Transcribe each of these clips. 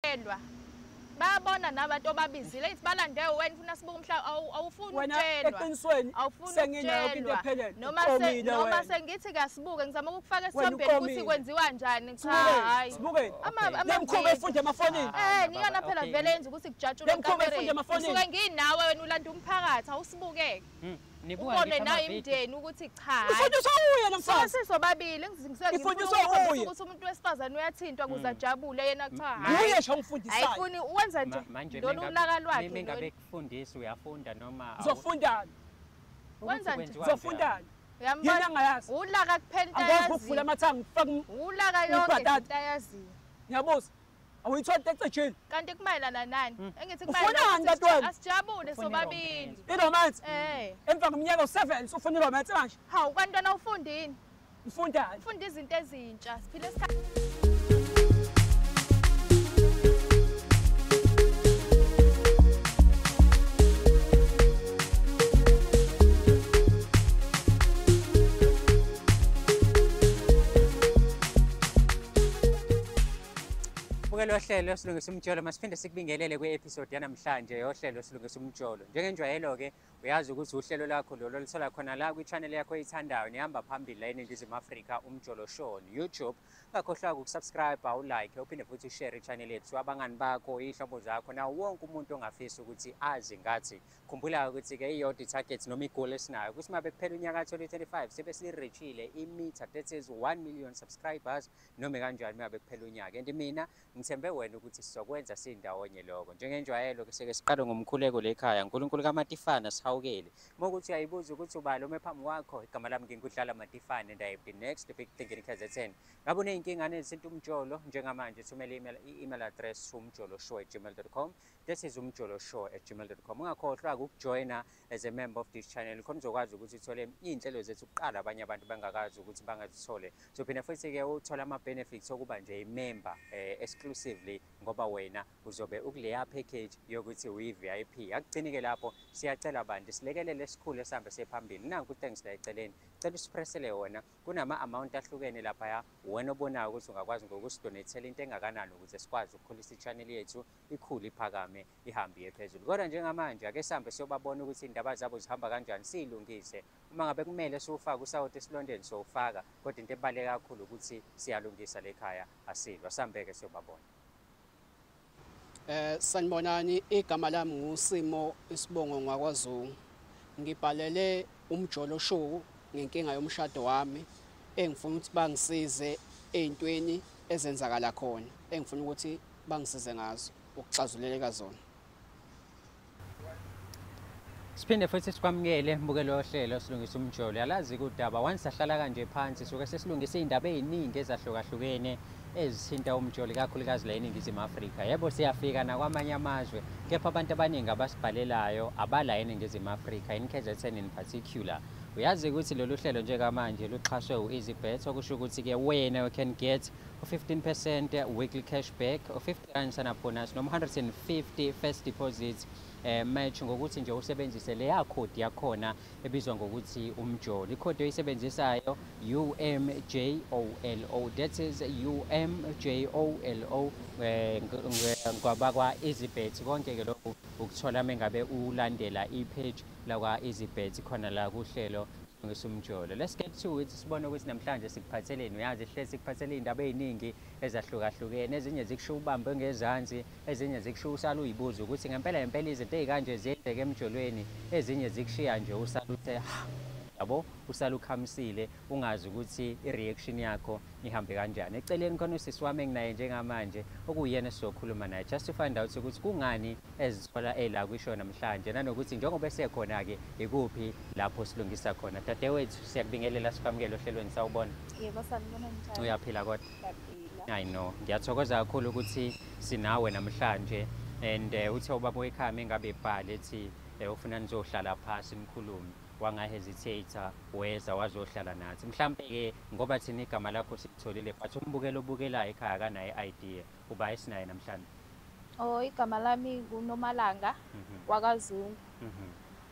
Ukutshelwa. Bayabona nabantu obabizile ithi balande wena ufuna sibuke umhlaba awufuni ukutshelwa. Eqinisweni senginayo into ephelele. Noma sengithi kasibuke ngizama ukufaka esithombeni ukuthi kwenziwa njani. Cha hayi. Sibuke. Lemkhuba efunda emafonini. Niyona phela vele yenza ukuthi kujatshulwe ekamereni. Usuke nginawe wena ulanda umphakathi awusibukeke. Ubone nayo imndeni ukuthi cha. Ufundiswa uye namhlanje. Sisobabili ngifundiswa ukuthi umuntu wesifazane uyathintwa ukuze ajabule yena cha. Uye sho ngifundisayo. Ayifuni uwenza nje lona ulaka lwakhe. Mina ngabe kufundisa uyafunda noma uzofundani? Wenza nje. Uzofundani? Yena angayazi. Ulaka kuphela into ayazi. Angikwazi ukuvula amathanga ngifake ulaka yonke into ayaziyo. Ngiyabuza. Awuyithola into ecejile. Kanti kumayelana nani? Engithi kumayelana asijabule sobabili. I-romance. Emva kweminyaka u7 usufuna i-romance manje. Hawu kantwana ufundini? Ufundani? Ufunda izinto ezintsha. Siphile isikhathi. Lohlelo Silungisa Umjolo masiphinde sikubingelele kwe-episode yanamhlanje yohlelo Silungisa Umjolo. Njengenjwayelo-ke uyazi ukuthi uhlelo lakho lolo lithola khona la kwi-channel yakho oyithandayo nihamba phambili la eNingizimu Afrika Umjolo Show on YouTube. Ungakhohlwa ukusubscribe, ulike, uphinde futhi ushare i-channel yethu abangani bakho, iy'hlobo zakho nawo wonke umuntu ongafisa ukuthi azi ngathi. Khumbula ukuthi-ke iyodwa i-target noma i-goal esinayo ukuthi uma bekuphela unyaka 2025 sibe sirichile imitha that is 1 million subscribers noma kanjani uma bekuphela unyaka. And mina ngithembe wena ukuthi sizokwenza sindawonye lokho. Njengenjwayelo ke sike siqale ngomkhuleko lekhaya. uNkulunkulu kaMatifana sihawukele. Uma ukuthi uyayibuza ukuthi ubani ome phambi kwakho, igama lami nginguDlala Matifana and I have the next big thing in KZN. Ngabe uneyinkinga nezinto umjolo njengamanje thumela i-email address umjoloshow@gmail.com. This is umjoloshow@gmail.com. Ungakhohlwa ukujoina as a member of this channel khona uzokwazi ukuthi uthole iy'nhlelo zethu kuqala abanye abantu bangakazi ukuthi bangazithole. So phina futhi ke uthola ama benefits okuba nje i-member exclusively ngoba wena uzobe ukuleya package yokuthi uyi-VIP. Akugcini-ke lapho, siyacela bantu silekelele esikhulu esihambe siye phambili. Nanku thanks la eceleni, cela usipressele wona. Kunama-amount ahlukene laphaya wena obonayo ukuthi ungakwazi ngokusidonethela into engakanani ukuze sikwazi ukukhulisa i-channel yethu ikhule iphakame ihambe iye phezulu. Kodwa njengamanje ake sihambe siyobabona ukuthi iy'ndaba zabo zihamba kanjani, siyilungise. Uma ngabe kumele siwufake usawoti esilondeni sowufaka, kodwa into ebaluleke kakhulu ukuthi siyalungisa lekhaya asilwa. Sihambeke siyobabona. Sanibonani, igama lami nguSimo isibongo ngakwaZungu. Ngibhalele Umjolo Show ngenkinga yomshado wami engifuna ukuthi bangisize ey'ntweni ezenzakala khona engifuna ukuthi bangisize ngazo ukuxazuleleka zona. Siphinde futhi sikwamukele mbukelo yohlelo Silungisa Umjolo. Yalazi kudaba once sahlala kanje phansi suke sesilungisa iy'ndaba ey'ningi ezahlukahlukene ezithinta umjolo kakhulukazi la eNingizimu Afrika. Yebo siyafika nakwamanye amazwe, kepha abantu abaningi abasibhalelayo abala eNingizimu Afrika, in KZN in particular. Uyazi ukuthi lolu hlelo njengamanje luxhaswe u-EasyBet, okusho ukuthi-ke wena you can get 15% weekly cashback, 50 rand sana bonus noma 150 first deposit match ngokuthi nje usebenzise leya code yakhona ebizwa ngokuthi umjolo. Ikhodi oyisebenzisayo UMJOLO, that is UMJOLO ngabakwa EasyBet. Konke ke lokhu ukuthola mengabe ulandela i-page lakwa EasyBet khona la kuhlelo Umjolo. Let's get to it. Sibone ukuthi namhlanje sikuphatheleni. Uyazi hle sikuphathele iy'ndaba ey'ningi ezahlukahlukene, ezinye zikusho ubambe ngezansi, ezinye zikusho usale uyibuza ukuthi ngempela ngempela izinto ey'kanje ziyenzeka emjolweni, ezinye zikushiya nje usale uthe yabo, usale ukhamisile ungazi ukuthi i-reaction yakho ihambe kanjani. Eceleni khona usisi wami enginaye njengamanje okuyena esizokhuluma naye just to find out ukuthi kungani ezithola ela kwisho namhlanje, nanokuthi njengoba esekhona-ke ikuphi lapho silungisa khona. Dadewethu, siyakubingelela sikwamukele ohlelweni. Sawubona. Yebo, sanibona njani? Uyaphila kodwa? Ngiyaphila. I know. Ngiyathokoza kakhulu ukuthi sinawe namhlanje and uthe ubaba wekhaya engabe ebhale ethi ufuna nizohlala phasi nikhulume, wangahesitata weza wazohlala nathi. Mhlambe-ke ngoba thina igama lakho silitholile, but umbukelo obukelayo ekhaya akanayo i-idea uba esinaye namhlanje. Oh, igama lami nguNomalanga wakaZungu.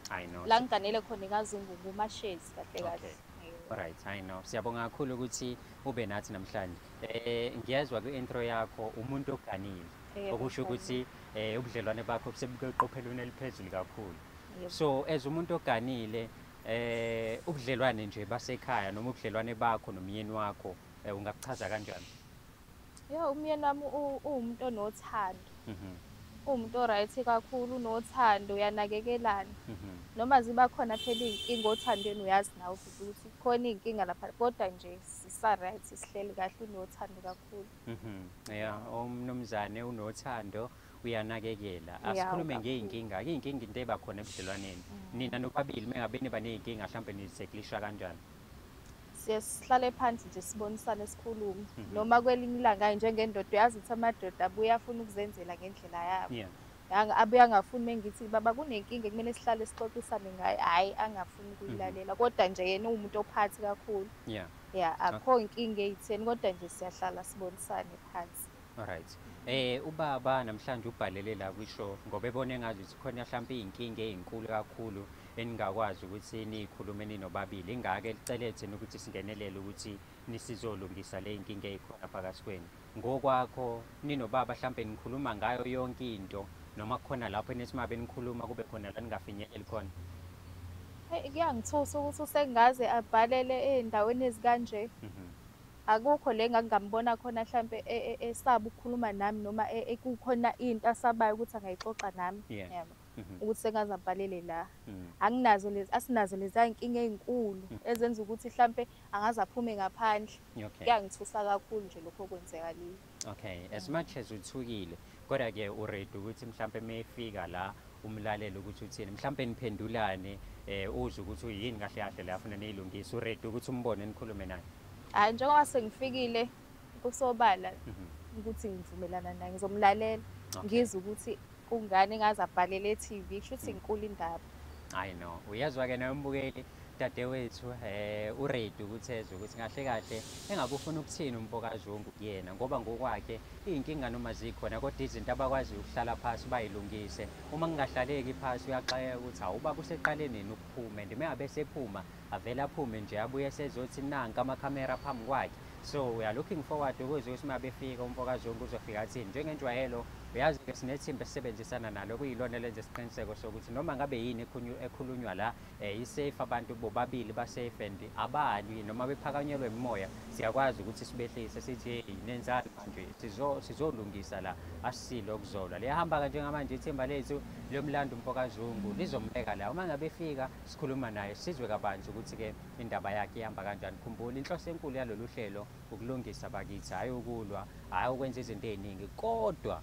I know. La ngiganele khona kaZungu nguMashezi kahle kahle. Right, I know. Siyabonga kakhulu ukuthi ube nathi namhlanje. Ngiyezwa kwi-intro yakho umuntu oganile. Okusho ukuthi ubudlelwane bakho busebuqophelweni eliphezulu kakhulu. So as umuntu oganile ubudlelwane nje basekhaya noma ubudlelwane bakho nomyeni wakho ungakuchaza kanjani? Yo, umyeni wami uwumuntu onothando. Uwumuntu o-right kakhulu, unothando, uyanakekelana. Noma ziba khona phela iy'nkinga othandweni, uyazi nawe futhi ukuthi khona iy'nkinga lapha, kodwa nje sisa-right, sihleli kahle, unothando kakhulu. Yeah, umnumzane unothando, uyanakekela. Asikhulume ngey'nkinga, iy'nkinga into eba khona ebudlelwaneni. Nina nobabili mengabe niba ney'nkinga mhlawumbe niziseklisha kanjani? Siye sihlale phansi nje sibonisane sikhulume. Noma kwelinye ilanga njengendoda uyazi ukuthi amadoda abuye afuna ukuzenzela ngendlela yabo. Abuye angafuni mengithi baba kunenkinga kumele sihlale sixoxisane ngayo, hhayi angafuni ukuyilalela. Kodwa nje yena uwumuntu ophathi kakhulu. Yeah, akho inkinga eyitheni kodwa nje siyahlala sibonisane phansi. Alright. Ubaba namhlanje ubhalele la kwishow ngoba ebone ngazi ukuthi khona mhlawumbe iy'nkinga ey'nkulu kakhulu eningakwazi ukuthi niyikhulume ninobabili. Ingake licele thina ukuthi singenelele ukuthi nisizolungisa le y'nkinga ey'khona phakathi kwenu. Ngokwakho ninobaba mhlawumbe nikhuluma ngayo yonke into noma kukhona lapho enithi uma benikhuluma kube khona la ningafinyeleli khona? Hey, kuyangithusa ukuthi usengaze abhalele ey'ndaweni ezikanje. Akukho le ngangambona khona mhlambe esaba ukukhuluma nami noma kukhona into asabayo ukuthi angayixoxa nami. Yebo. Ukuthi sengaze abhalele la. Anginazo lezi, asinazo lezi inkinga ezinkulu ezenza ukuthi mhlambe angaze aphume ngaphandle. Kuyangithusa kakhulu nje lokho okwenzekalile. Okay, as much as uthukile kodwa ke uready ukuthi mhlambe mayefika la umlalelo ukuthi uthini, mhlambe niphendulane uzwe ukuthi uyini kahle kahle la afuna niyilungise, uready ukuthi umbone nikhulume naye? Hayi, njengoba sengifikile kusobala ukuthi ngivumelana naye, ngizomlalela ngizwe ukuthi kungani engaze abhalele e-TV, kusho ukuthi inkulu indaba. Hayi no, uyezwa ke nawe mbukeli dadewethu uready ukuthi ezwe ukuthi kahle kahle engabe ufuna ukuthini umfokaZungu kuyena, ngoba ngokwakhe iy'nkinga noma zikhona kodwa izinto abakwaziyo ukuhlala phasi bayilungise. Uma kungahlaleki phasi uyaxakeka ukuthi hawu ubaba useqale nini ukuphuma, and mengabe sephuma avele aphume nje abuye sezothi nanka amakhamera phambi kwakhe. So we are looking forward ukuze ukuthi uma befika umfokaZungu uzofika athini. Njengenjwayelo uyazi-ke sinethimba esisebenzisana nalo kuyilona lenze isiqiniseko sokuthi noma ngabe yini ekhulunywa la i-safe, abantu bobabili ba-safe and abalwi noma bephakanyelwe imimoya siyakwazi ukuthi sibehlise sithi hey nenzani manje, sizolungisa la, asisilo ukuzolwa. Liyahamba-ke njengamanje ithimba lethu liyomlanda umfokaZungu lizombeka la, uma ngabe efika sikhuluma naye sizwe kabanzi ukuthi-ke indaba yakhe ihamba kanjani. Khumbula inhloso enkulu yalolu hlelo ukulungisa bakithi, hhayi ukulwa, hhayi ukwenza izinto ey'ningi, kodwa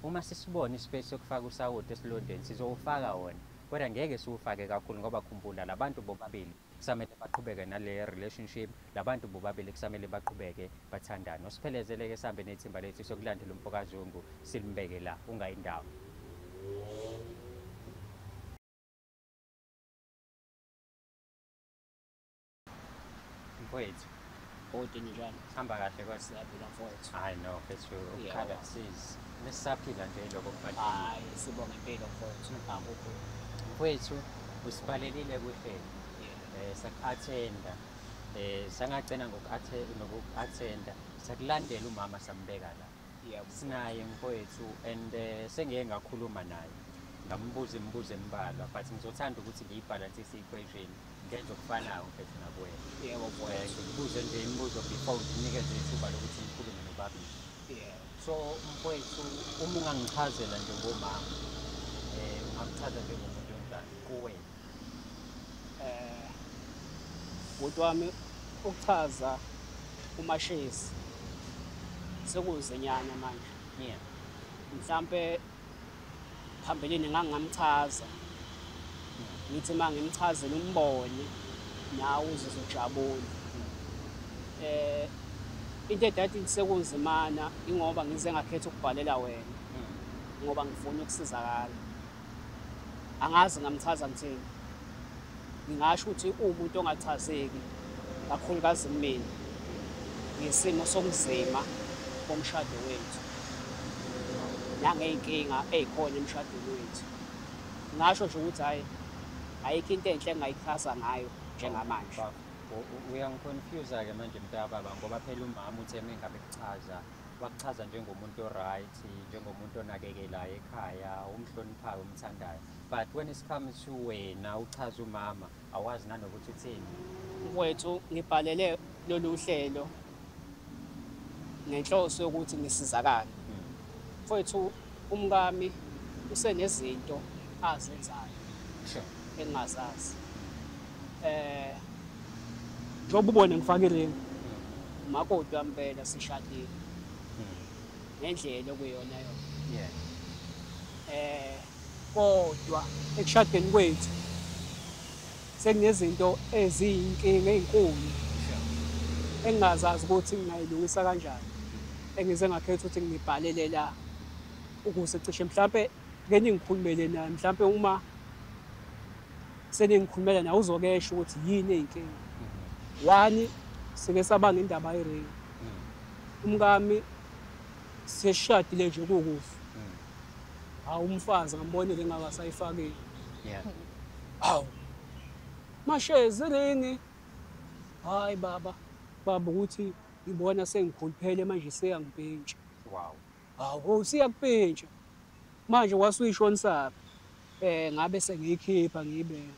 uma sisibona ispace sokufaka usawoti esilondeni sizowufaka wona, kodwa ngeke siwufake kakhulu ngoba khumbula labantu bobabili kusamele baqhubeke nale relationship, labantu bobabili kusamele baqhubeke bathandane. Osiphelezele-ke sihambe nethimba lethu sokulandela umfokaZungu silimbeke la ungayindawo. Mfowethu, Bhuti njani? Hamba kahle kodwa. Siyaphila mfowethu. Hayi no mfethu, ukukhala kusizi. Nesisaphila nje lokho kubalulekile. Hayi sibonga impilo mfowethu. Akukho. Mfowethu usibhalelile kuhlelo. Saku-attenda. Sangagcina ngoku-attenda. Sakulandela umama sambeka la. Yebo. Sinaye mfowethu and sengike ngakhuluma naye. Ngambuza imibuzo embalwa but ngizothanda ukuthi ngiyibhalansise i-equation ngenze okufanayo mfethu nakuwena. Yebo mfowethu. Ngikubuze nje imibuzo before nginikeze ithuba lokuthi ngikhulume nobabili. Yebo. So mfowethu uma ungangichazela nje ngomama, ungamchaza njengomuntu onjani kuwena? Bhuti wami ukuchaza uMashezi sekuzinyanya manje. Yeah. Mhlambe phambilini ngangamchaza. Ngithi mangimchazela umbone nawe uzozojabula. Into edathi sekunzimana ingoba ngize ngakhetha ukubhalela wena ngoba ngifuna ukusizakala. Angazi ngamchaza ngithini. Ngingasho ukuthi umuntu ongachazeki kakhulukazi kumina ngesimo somzima komshado wethu nangey'nkinga ey'khona emshadweni wethu. Ngingasho nje ukuthi hhayi ayikho into enhle engingayichaza ngayo njengamanje. Uyangiconfuse-ke manje mntakababa ngoba phela umama uthe mengabe kuchaza Wakuchaza njengomuntu oright, njengomuntu onakekelayo ekhaya, umhloniphayo, umthandayo. But when it comes to wena uchaza umama, awazi nanokuthi uthini. Mfowethu, ngibhalele lolu hlelo ngenhloso yokuthi ngisizakale. Mfowethu, umkami usenezinto azenzayo engingazazi. Njengoba ubone ngifake iringi, umakoti wami impela sishadile ngendlela okuyiyona yona. Kodwa ekushadeni kwethu sekunezinto eziyinkinga ey'nkulu engingazazi ukuthi ngingayilungisa kanjani, engize ngakhetha ukuthi ngibhalele la ukuze cishe mhlampe ke ningikhulumele naye, mhlampe uma seningikhulumela naye uzokesho ukuthi yini ey'nkinga. One, sike sabanga indaba yeringi. Umkami seshadile nje kukufa. Hawu, umfazi ngambonile engakasayifakile. Hawu, mashezi iringi. Hayi baba, baba ukuthi ngibona sengikhuluphele manje seyangipintsha. Wow. Hawu, siyakupintsha. Manje wasuyishonisaphi? Ngabe sengiyikhipha ngiyibeka.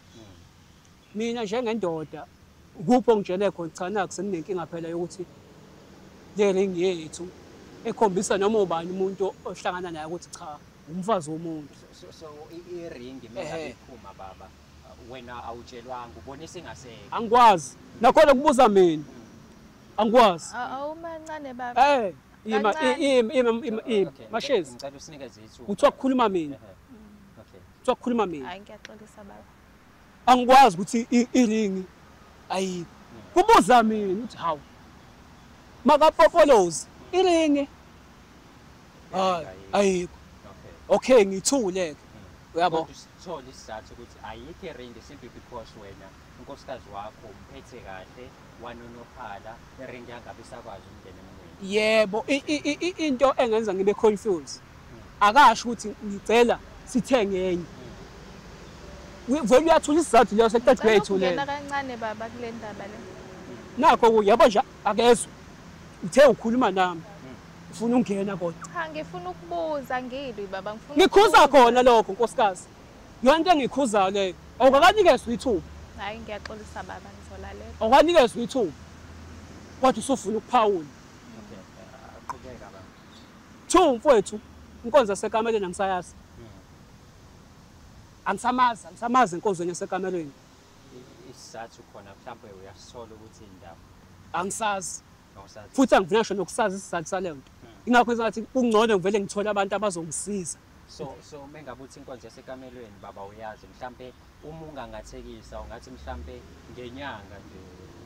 Mina njengendoda kupho ngitshele khona cha nakho seninenkinga phela yokuthi le ring yethu ekhombisa noma ubani umuntu ohlangana naye ukuthi cha umfazi womuntu. So iringi mina iphuma baba, wena awutshelwanga, ubona isingaseke. Angikwazi. Nakhona kubuza mina. Angikwazi. Awumancane baba. Ima ima ima mashezi. Ngicela usinikeze ithuba. Kuthiwa kukhuluma mina. Okay. Kuthiwa kukhuluma mina. Hayi ngiyaxolisa baba. Angikwazi ukuthi iringi ayikho. Kubuza mina uthi hawu. Makapopolozi iringi. Hayi ayikho. Okay, ngithule ke. Uyabo? Kodwa sithole isizathu ukuthi ayikho iringi simply because wena unkosikazi wakho umphethe kahle, wanonophala, iringi yangabe isakwazi ukungena emnweni. Yebo, into engenza ngibe confused. Akasho ukuthi ngicela sithenge enye. Vele uyathula isizathu leyo seqedwe uyayithulela. Ngena kancane baba kule ndaba le. Nakho yabo nje akezwe. Uthe ukhuluma nami. Ufuna ungena kodwa. Cha, ngifuna ukubuza ngilwi baba, ngifuna ngikhuza khona lokho nkosikazi. Yonke into engikhuzayo leyo. Awukakanikezwe ithuba. Hayi ngiyaxolisa baba, ngizolalela. Awukanikezwe ithuba. Kodwa usufuna ukuphawula. Okay, qhubeka baba. Two mfowethu, inkonzo yasekameleni angisayazi. Angisamazi, angisamazi inkonzo yasekameleni. Isizathu khona mhlawumbe uyasola ukuthi indaba. Angisazi. Futhi angifuna ngisho nokusazi isizathu saleyo nto. Ingakho ngathi kungcono ngivele ngithole abantu abazongisiza. So mengabe uthi inkonzo yasekamelweni baba uyazi, mhlambe uma ungangathekisa ungathi mhlambe ngenyanga nje.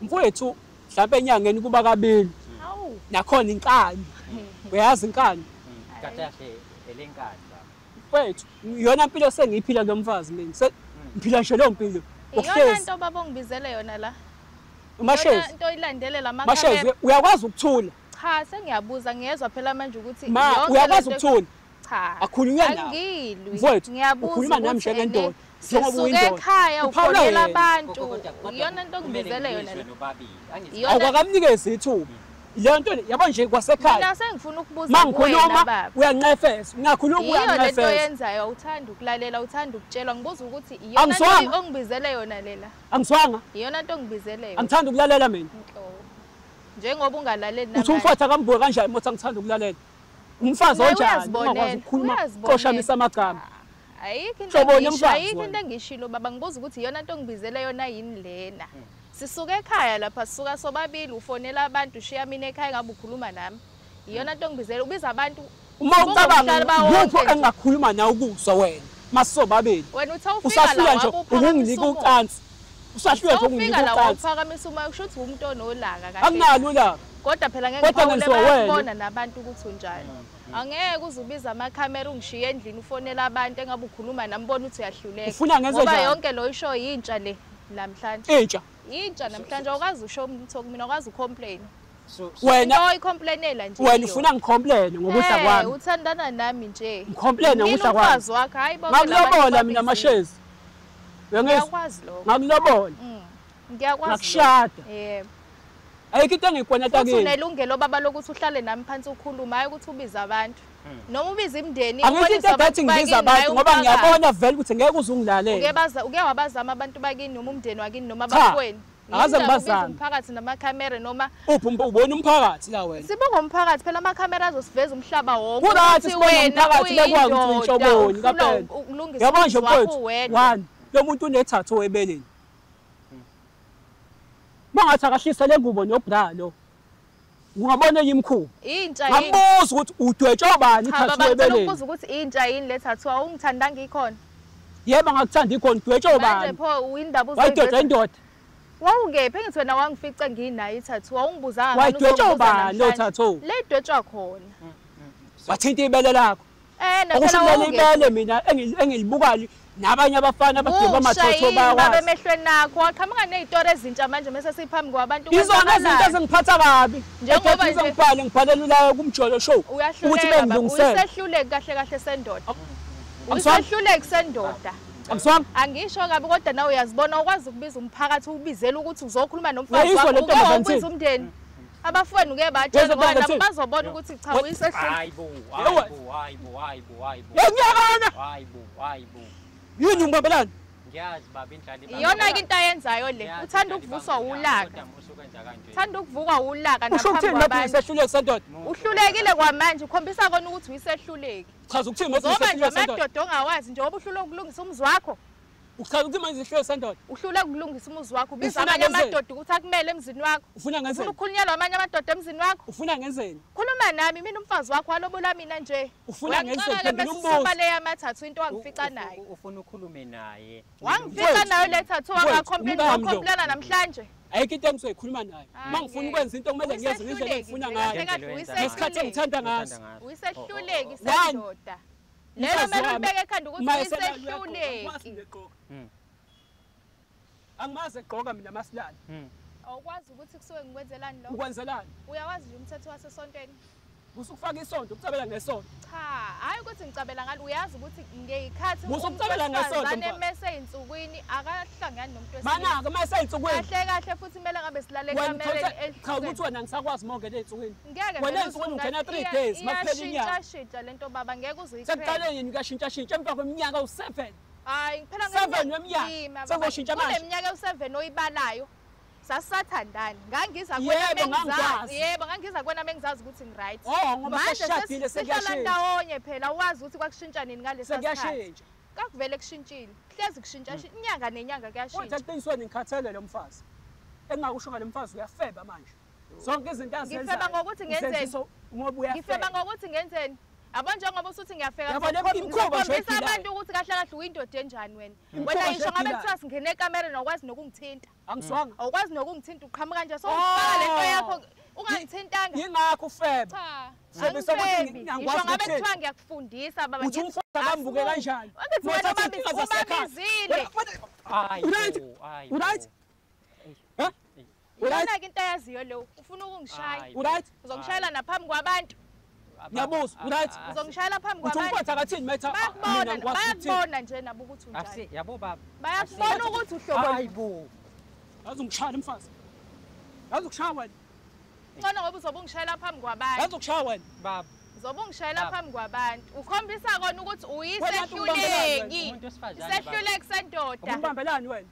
Mfowethu, mhlambe enyangeni kuba kabili. Hawu. Nakhona inkani. Uyazi inkani? Kahle kahle elenkani baba. Mfowethu, iyona impilo sengiyiphila lo mfazi mina. Ngiphila nje leyo mpilo. Iyona nto baba ongibizele yona la. Mashezi. Into oyilandele la makhamera. Mashezi, uyakwazi ukuthula? Cha, sengiyabuza ngiyezwa phela manje ukuthi yonke uyakwazi ukuthula? Cha. Akhulunywa nawe. Angilwi. Mfowethu, ngiyabuza. Ukhuluma nami njengendoda. Njengoba uyindoda. Ekhaya ufonela abantu. Iyona nto ongibizele yona la. Awukakamnikezi ithuba. Leyo nto yabo nje kwasekhaya. Mina sengifuna ukubuza kuwena baba. Uyanqefesa, ngiyakhuluma uyanqefesa. Iyo lento oyenzayo, awuthanda ukulalela, awuthanda ukutshelwa. Ngibuza ukuthi iyona nto ongibizele yona lela. Angiswanga. Iyona nto ongibizele yona. Angithanda ukulalela mina. Njengoba ungalaleli namanje. Uthi umfowethu akambuke kanjani mothi angithanda ukulalela? Umfazi onjani ungakwazi ukukhuluma qoshamisa amagama. Ayikho into engisho, ayikho into engishilo baba. Ngibuza ukuthi iyona nto ongibizele yona yini lena. Sisuka ekhaya lapha, sisuka sobabili, ufonela abantu, ushiya mina ekhaya ngabe ukhuluma nami. Iyona nto ongibizele, ubiza abantu. Uma ucabanga lutho engakhuluma nawe ukuzwa wena, masisobabili. Wena uthe ufika la wabuphaka ucansi. Usahluleka ukunginika la ucansi. Waphakamisa umoya kusho ukuthi umuntu onolaka kahle. Akunalo ulaka. Kodwa phela ngeke ngiphawule, bayabona nabantu ukuthi unjani. Angeke uze ubize amakhamera ungishiye endlini ufonela abantu engabe ukhuluma nami bona ukuthi uyahluleka. Ufuna ngenze Ngoba njani? yonke lo isho yintsha le namhlanje. Intsha. Intsha namhlanje awukazi usho umuntu kumina, awukazi ucomplain. Wena oyicomplainela nje. Wena ufuna ngicomplain ngokudla kwami. Uthandana nami nje. Ngicomplain ngokudla kwami. Umfazi wakho hayi bonke Ngakulobola mina Mashezi. Ngiyakwazi lokho. Ngakulobola. Ngiyakwazi. Ngakushada. Yebo. Ayikho into engiyikweleta Futhi kini. unelungelo baba lokuthi uhlale nami phansi ukhuluma, hayi ukuthi ubize abantu. Noma ubize imindeni, Angithi into edathi ngibiza abantu ngoba ngiyabona vele ukuthi ngeke uze ungilalele. Uke wabazama abantu bakini noma umndeni wakini noma Cha, abafowenu. akaze Yini ndaba ubize ngibazame. umphakathi namakhamera noma Uphi ubona umphakathi la wena? sibonga umphakathi phela amakhamera azosiveza umhlaba wonke. Kurathi ukuthi sibona wena umphakathi bekwazi ukuthi uyindoda, uyinhloboni ufuna kaphela. ukulungisa Yabona nje umuzi wakho mfowethu, wedwa. one, lo muntu unethathu ebeleni. Mangathi akahlisa le ngubo nobra lo. Ungabona enye imkhuba. Intsha yini? Ngambuza ukuthi udwetshwa bani Cha ithathu baba ngicela ebeleni. ukubuza ukuthi intsha yini le tattoo awungithandanga ikhona. Yebo ngakuthanda ikhona udwetshwa Manje bani? pho uyindaba Wayidwetshwa uzoyiveza. indoda. Wawungephi engithi wena wangifica nginayo i-tattoo awungibuzanga ngani Wayidwetshwa uzongibuza ubani lo namhlanje? tattoo? Le idwetshwa khona. Wathinta ibele lakho. Eh Okusho phela leli wawungephi? ibele mina engilibukayo nabanye abafana abadweba Usha amathotho yini baba bayakwazi. emehlweni akho waqhamuka ney'tori ezintsha manje mese siphambi kwabantu Izona izinto kwenzakalani? ezingiphatha kabi. Njengoba Njengoba nje- ngibhale ngibhalela ulayo kumjolo show ukuthi Uyahluleka baba bengilungisele. uyisehluleki kahle kahle sendoda. Angiswami? Uyisehluleki sendoda. Angiswami? Angisho kabi kodwa nawe uyazibona ukwazi ukubiza umphakathi ubizele ukuthi uzokhuluma nomfazi Uyayizwa wakho le uke ntombazane wawubiza ithini? umndeni. Abafowenu uke batshela Uyezwa ngoba nabo ntombazane ithini? bazobona ukuthi cha What? uyisehluleki. Hayibo, Yewe. hayibo, hayibo, hayibo, hayibo. Ngiyakana. Hayibo, hayibo. Yini ungibambelani? Ngiyazi baba indlala ibamba. Iyona-ke into ayenzayo le Ngiyazi uthanda indlala ukuvuswa ibamba ulaka. kodwa musa ukwenza kanje. Uthanda ukuvukwa ulaka Usho naphambi ukuthini lapho kwabantu. ngisehluleki sendoda? Uhlulekile kwamanje ukhombisa kona ukuthi uyisehluleki. Chaza ukuthini manje Uzoba nje ngisehluleki sendoda? amadoda ongawazi njengoba uhluleka ukulungisa umuzi wakho. Uchaza ukuthi manje ngisehluleki sendoda? Uhluleka ukulungisa umuzi wakho ubiza Ufuna amanye ngenzeni? amadoda ukuthi akumele emzini wakho. Ufuna Ufuna ngenzeni? ukukhulunyelwa amanye amadoda emzini wakho. Ufuna ngenzeni? Khuluma nami mina umfazi wakho walobola mina nje. Ufuna ngenzeni? Uyangixaka-ke Phendula mese umbuzo. usuba le yamathathu into wangifica nayo. Ufuna ukhulume naye. Wangifica Mfowethu, nayo le tattoo mfowethu, wangacomplain umkami lo. wacomplaina namhlanje. Ayikho into engizoyikhuluma nayo. Hayi, Uma ngifuna ngeke. ukwenza into kumele ngiyenze ngendlela engifuna ngayo. Kahle kahle Ngesikhathi engithanda ngaso. Uyisehluleki One. sendoda. Lelo Umfazi kumele wami, ulibeke ekhanda ukuthi uma eselala uyagqoka, angikwazi uyisehluleki. mina egqoka. Angimazi egqoka mina masilala. Awukwazi ukuthi kusuke ngikwenzelani lokho. Ukwenzelani? Uyawazi nje umthetho wasesontweni. Usukufaka isonto, ukucabela ngesonto. Cha, hayi ukuthi ngicabela ngalo uyazi ukuthi ngeyikhathi Musa ukucabela ngesonto, wesifazane mfana. mese ey'nsukwini akahlangani nomuntu wesilisa. Mana-ke uma esey'nsukwini Kahle kahle futhi kumele ngabe silale wena ekamereni cha ukuthi elihlukene. wena ngisakwazi uma ungena ey'nsukwini. Ngeke Wena vele ey'nsukwini ungena 3 days makuphela inyanga. Iyashintsha lento baba ngeke uze uyiqhele. Sekuqale yini kuyashintshashintsha emva kweminyaka u-7. Hayi phela Seven weminyaka. Sezoshintsha manje. Kule minyaka ewu-7 oyibalayo. Sasathandani. Ngangiza Yebo, kuwena mengizazi. ngangikwazi. Yebo, ngangiza kuwena mengizazi ukuthi ngi-right. Oh, ngoba Manje sesishadile sihlala sekuyashintsha. ndawonye phela uwazi ukuthi kwakushintsha nini ngalesa sikhathi. Sekuyashintsha. Kakuvele kushintshile. Kuhlezi kushintsha inyanga nenyanga Kodwa kuyashintsha. eqinisweni ngikhathele lo mfazi. Engingakusho ngalo mfazi uyafeba manje. Zonke izinto azenzayo. Ngifeba ngokuthi ngenzeni? uzenzisa ngoba uyafeba. Ngifeba ngokuthi ngenzeni? Yabo njengoba usuthi ngiyafeka Yabo, le imikhuba nje ngizokhombisa oyiphilayo. abantu ukuthi kahle kahle uyindoda enjani wena. Imikhuba Wena nje ngisho ngabe oyiphilayo. kuthiwa singene ekamereni awukwazi nokungithinta. Angiswanga. Awukwazi nokungithinta uqhamuka nje so ufaka lento Oh. yakho ungangithintanga. Yingakho ufeba. Cha. Ufebisa ukuthi angifebi. ngiyakwazi Ngisho ngabe ukuthinta. kuthiwa ngiyakufundisa baba Uthi ngithi umfazi akambuke asibuke. kanjani? Wangithi wena Wathatha iy'nkinga zasekhaya. ubabizile. Hayibo, Uright? hayibo. Uright? Ha? Uright? Iyona-ke into ayaziyo leyo ufuna ukungishaya. Hayibo. Uright? Uzongishayela naphambi kwabantu. Ngiyabuza, uright? Uzongishayela phambi Uthi kwabantu. umfowethu akathini metha mina Bayakubona, ngikwazi ukuthini. bayakubona nje nabo ukuthi unjani. Asi, yabo baba. Bayakubona ukuthi uhlobo Hayibo. Yazi ungishaya mfazi. Yazi ukushaya wena. ngcono ngoba uzobe ungishayela phambi kwabantu. Yazi ukushaya wena. Baba, Uzobe ungishayela Baba. phambi kwabantu. Ukhombisa kona ukuthi Wena nto ungibambelani wena? uyisehluleki. umuntu wesifazane baba. Isehluleki sendoda. Umbambelani wena?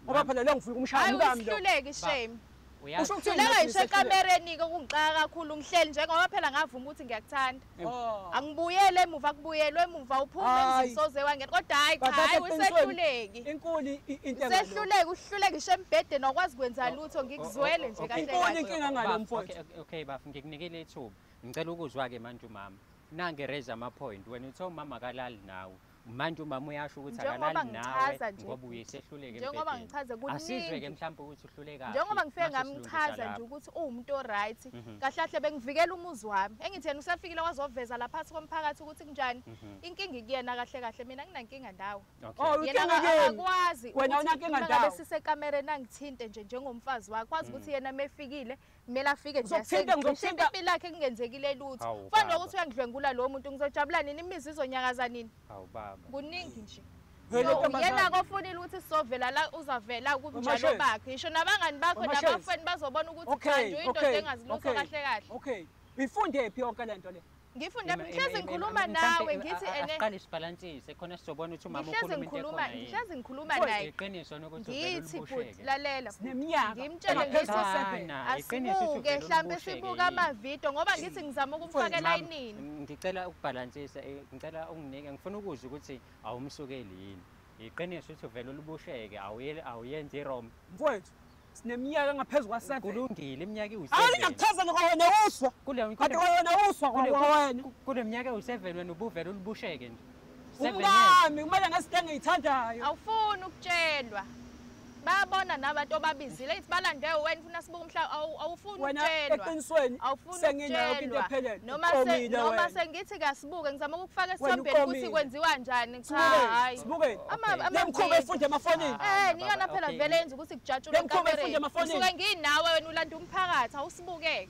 Ngoba phela lo ngifika umshaya Hayi umkami lo. uyisehluleki shame. Uyazi. Usho ukuthini? Hluleka ngathi ngisho ngisehluleki? ekamereni-ke kungixaka kakhulu ngihleli njengoba phela ngavuma ukuthi ngiyakuthanda. Oh. Angibuyele emuva kubuyelwe emuva uphume Hayi. emzini soze wangena kodwa hayi cha Bathatha hayi eqinisweni, uyisehluleki. Inkulu into engalo. Usehluleki uhluleke ngisho embhedeni awukwazi kwenza lutho ngikuzwele nje kahle Inkulu kahle. inkinga ngalo Baf, mfowethu. Okay, baf, ngikunikile ithuba. Ngicela ukuzwa-ke manje umama. Nange raise ama-point. Wena uthe umama akalali nawe. Manje umama uyasho ukuthi Njengoba akalali nawe ngichaza nje, ngoba uyisehluleki njengoba embhedeni. ngichaze Asizwe-ke kuningi. mhlawumbe ukuthi uhlulekaphi. Njengoba ngifike mase silungisa ngamchaza nje lapho. ukuthi uwumuntu o-right kahle kahle bengivikela umuzi wami engithi yena usefikile wazoveza lapha komphakathi ukuthi kunjani inkinga ikuyena kahle kahle mina nginankinga ndawo. Okay. Oh, Yena inkinga kimi. akakwazi Wena ukuthi awunankinga uma ngabe ndawo. sisekamereni angithinte nje njengomfazi wakhe wazi ukuthi yena mefikile kumele afike nje Ngizokuthinta, ngizokuthinta. impilo yakhe kungenzekile lutho. Hawu, Kufana baba. nokuthi uyangidlwengula lowo muntu ngizojabula nini imizwa izonyakaza nini Hawu baba. kuningi nje. Yena kofunile ukuthi sizovela la uzavela kubunjalo bakhe. Ngisho nabangani bakho nabafeni bazobona ukuthi kanti uyindoda engazilutho kahle kahle. Okay. Uyifunde phi yonke lento le? Ngifunde ngihlezi ngikhuluma nawe ngithi ene aqale sibalansise khona sizobona ukuthi umama ukhuluma into ekhona. Ngihlezi ngikhuluma naye. Iqiniso nokuthi uvela ulibusheke. Lalela. Sineminyaka. Ngimtshele ngithi asibuke mhlambe sibuka amavidiyo ngoba ngithi ngizama ukumfakela inini. Ngicela ukubalansisa, ngicela unginike ngifuna ukuzwa ukuthi awumsukeli yini. Iqiniso ukuthi uvela ulibusheke awuyenzi irom. Mfowethu sineminyaka ngaphezulu kwa7. Kulungile iminyaka ewu7. Hayi ngiyakuchaza ngokwena uswa. Kule wena uswa kwawena. Kule minyaka ewu7 wena ubuvela ulibusheke nje. 7 years. Umami kumele ngezinto engiyithandayo. Awufuni ukutshelwa. Bayabona nabantu obabizile ithi balande wena ufuna sibuke umhlaba awufuni ukutshelwa. Wena eqinisweni senginayo into ephelele. Noma sengithi kasibuke ngizama ukufaka esithombeni ukuthi kwenziwa njani. Cha hayi. Sibuke. Lemkhuba efunde emafonini. Niyona phela vele yenza ukuthi kujatshulwe enkamereni. Usuke nginawe wena ulanda umphakathi awusibukeke.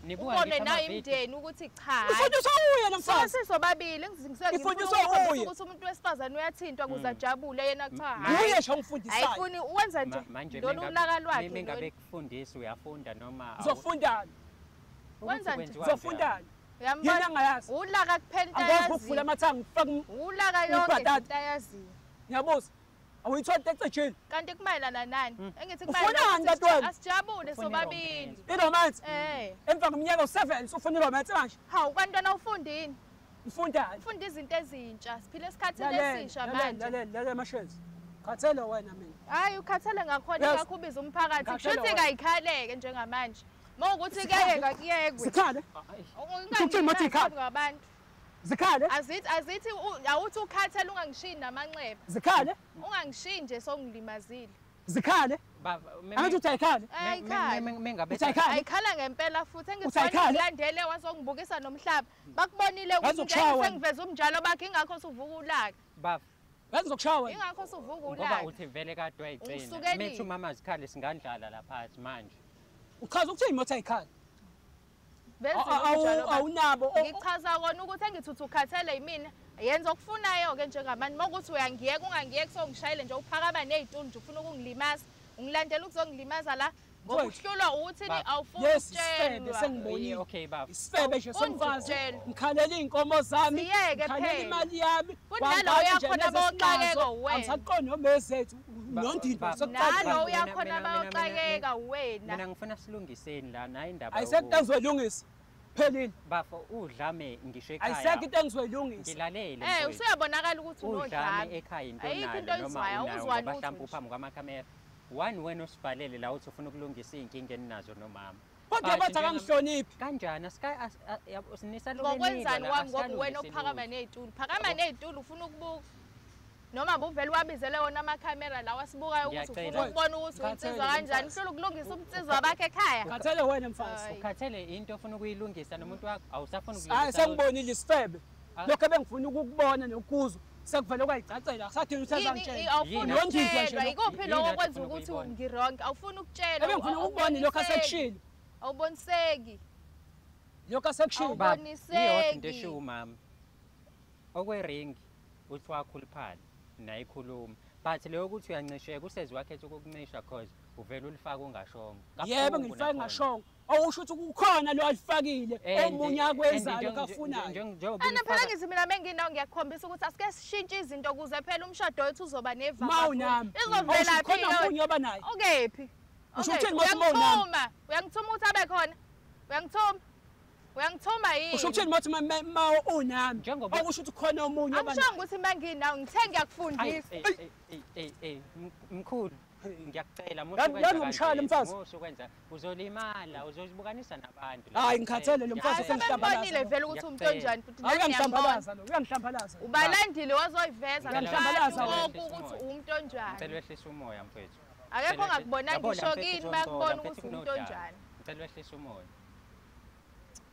Ubone nayo imndeni ukuthi cha. Ufundiswa uye namhlanje. Sisobabili ngifundiswa ukuthi umuntu wesifazane uyathintwa ukuze ajabule yena cha. Uye nje ungifundisayo. Ayifuni wenza nje lolu ulaka lwakhe. Mina ngabe kufundisa uyafunda noma uzofundani? Wenza nje uzofundani? Yena angayazi. Ulaka kuphela into ayazi. Angikwazi ukuvula amathanga ngifake ulaka yonke into ayaziyo. Ngiyabuza. Awuyithola into ecejile. Kanti kumayelana nani? Engithi kumayelana asijabule sobabili. I-romance. Emva kweminyaka u7 usufuna i-romance manje. Hawu bantwana ufunda yini? Ufundani? Ufunda izinto ezintsha. Siphila esikhathini esisha manje. Lalela mashezi. Khathele wena mina. Hayi ukhathele ngakhona ngakhubiza umphakathi. Kushuthi kayikhaleke njengamanje. Mawukuthi kuyeka kuyekwe. Sikhale. Uthi ngabantu. Zikhale. Azithi awuthi ukhathele ungangishiyi namanxeba. Zikhale. Ungangishiyi nje songilimazile. Zikhale. Baba angithi uthi ayikhale. Ayikhala ngempela futhi engithi ngilandele wazongibukisa nomhlaba. Bakubonile ukuthi sengiveza umnjalo bakhe ingakho usuvuka ulaka. Baba ngizokushaya wena. Ingakho usuvuka ulaka. Ngoba uthi vele kade wayigcina. Mithi umama zikhale singandlala lapha manje. Uchaza ukuthi imoto ayikhale. Awunabo. Ngichaza kona ukuthi engithi ukhathele yimina. Yenza okufunayo ke njengamanje mawukuthi uyangiyeka ungangiyeki songishayele nje uphakama nezitulo nje ufuna ukungilimaza. Ungilandela ukuzongilimaza la ngoba uhlulwa ukuthi awufuni ukutshelwa. Sengibonile. Okay baba. Isifebe nje somfazi. Ngikhalela inkomo zami. Ngikhalela imali yami. Nalo uyakhona boxakeka wena. Angisaqondi noma ezethu nondindwa sokuqala. Nalo uyakhona bayoxakeka wena. Mina ngifuna silungiseni la nayi indaba. Ayisekho engizoyilungisa. Phelile. Bafo udlame ngisho ekhaya. Ayisekho into engizoyilungisa. Ngilalele. Usuyabonakala ukuthi unodlame. Udlame ekhaya into onayo noma unayo ngoba mhlawumbe uphambi kwamakhamera. One wena usibhalele la uthi ufuna ukulungisa iy'nkinga eninazo nomama. Kodwa bathi akangihloniphi. Kanjani? Ngokwenzani wami ngoba wena ophakama ney'tulo. Phakama ney'tulo ufuna ukubuka. Noma buvele wabizele wona amakhamera lawa sibukayo ukuthi ufuna ukubona ukuthi uyinsizwa kanjani. Uhlula ukulungisa ubunsizwa bakhe ekhaya. Khathele wena mfazi. Ukhathele into ofuna ukuyilungisa nomuntu wakho awusafuni ukulungisa. Hayi sengibonile isifebe. Lokho ebengifuna ukukubona nokuzwa. Sekuvele kwayicacela akusadingi ukuthi azangitshela. Awufuni ukutshelwa ikuphi lokho okwenza ukuthi ngi-wrong? Awufuni ukutshelwa. Ebengifuna ukubona lokho asekushilo. Awuboniseki. Lokho asekushilo. Awuboniseki. Into eshiwo umama. Okweringi uthi wakhuluphala nayikhuluma. But leyo ukuthi uyancisheka usezi wakhetha ukukuncisha cause uvela ulifaka ungashongo. Yebo ngilifaka ngashongo. Awusho ukuthi kukhona lo alifakile omunye akwenzayo kafunayo. Ana phela ngithi mina menginawo ngiyakukhombisa ukuthi asike sishintshe izinto ukuze phela umshado wethu uzoba nevaka. Mawunami. Izovela phi? Khona omunye oba naye. Okephi? Usho ukuthi mawunami. Uyangithuma ukuthi abe khona. Uyangithuma. Uyangithuma yini? Usho ukuthi mathi ma unami. Okusho ukuthi khona omunye oba naye. Angishongo ukuthi manginawo ngithe ngiyakufundisa. Mkhulu. Ngiyakucela musu kwenza uzolimala uzozibukanisa nabantu. Hayi ngikhathele lo mfazi usengihlambalaza. Vele ukuthi umuntu onjani futhi uyangihlambalaza lo uyangihlambalaza. Ubalandile wazoyiveza ngabantu ukuthi umuntu onjani. Ngicela wehlise umoya mfethu. Akekho ongakubona ngisho kini bakubona ukuthi umuntu onjani. Ngicela wehlise umoya.